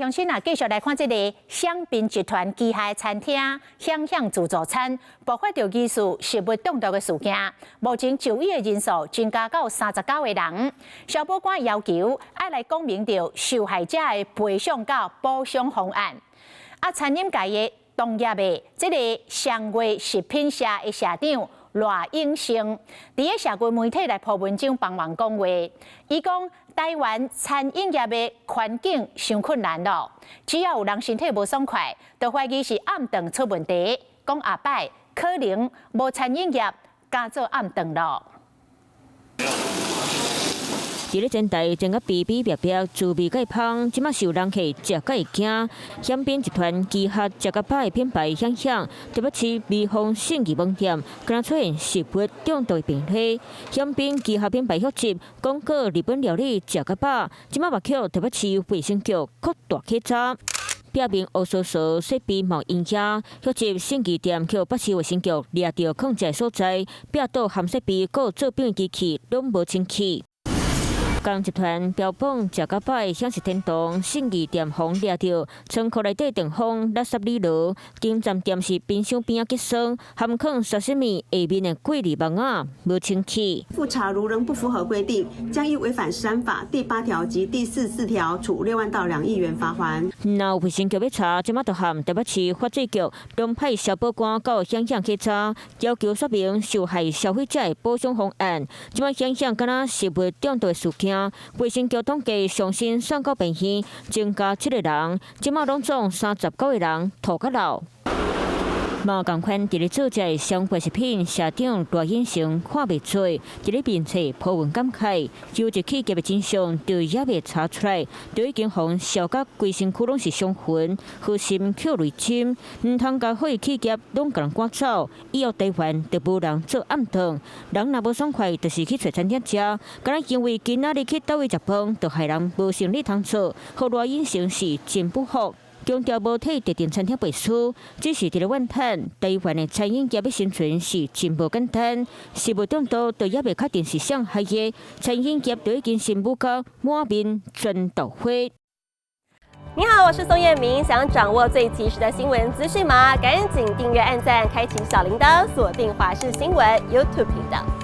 鄉親啊，繼續來看這个享賓集團旗下餐廳響響自助餐，爆發著疑似食物中毒的事件。目前就醫的人數增加到39個人。消保官要求愛來講明著受害者的賠償佮補償方案。啊，餐飲界的同業的這个雙月食品社的社長賴永生，佇咧社群媒體來鋪文章幫忙講話，伊講台灣餐飲業的環境傷困難囉，只要有人身體無爽快，就懷疑是暗頓出問題，講下擺可能無餐飲業敢做暗頓囉。佇咧前台煎甲嗶嗶煏煏，滋味蓋芳，這馬受人客食甲會驚。享賓集團旗下食較飽的品牌響響，台北市微風信義飯店，敢若出現食物中毒的病例。享賓旗下品牌旭集廣告日本料理食較飽，這馬嘛予台北市衛生局擴大稽查。表面烏趖趖，設備無營業，旭集信義店予北市衛生局掠著囥食所在，壁倒含設備、閣做餅機器攏無清氣。共集團標榜食較飽的享食天堂信義店予掠著，倉庫內底電風垃圾裡落，金站店是冰箱邊仔結霜，含囥沙西米下面的過濾網仔無清氣。複查如仍不符合規定，將依違反食安法第8條及第44條，處6萬到2億元罰鍰。若有衛生局欲查，這馬就和台北市法制局攏派消保官到響響去查，要求說明受害消費者的補償方案。這馬響響敢若食物中毒的事件，衛生局統計上新送到病院，增加七個人，這馬攏總39個人吐甲流。嘛仝款，佇咧做這个雙月食品社長賴永成看袂出，佇咧面冊鋪文感慨，優質企業的真相都猶未查出來，就已經予燒甲規身軀攏是傷痕，好心予雷針，毋通共好企業攏共人趕走，以後台灣就無人做暗頓，人若無爽快，就是去揣餐廳食，敢若因為今仔日去佗位食飯，就害人無生理通做，予賴永成是真不服。強調無替特定餐廳背書，只是佇咧怨嘆台灣的餐飲業欲生存是真無簡單。食物中毒都猶未確定是誰害的，餐飲業都已經辛苦到滿面全豆花。你好，我是宋燕明，想掌握最及時的新聞資訊嗎？趕緊訂閱、按讚、開啟小鈴鐺，鎖定華視新聞 YouTube 頻道。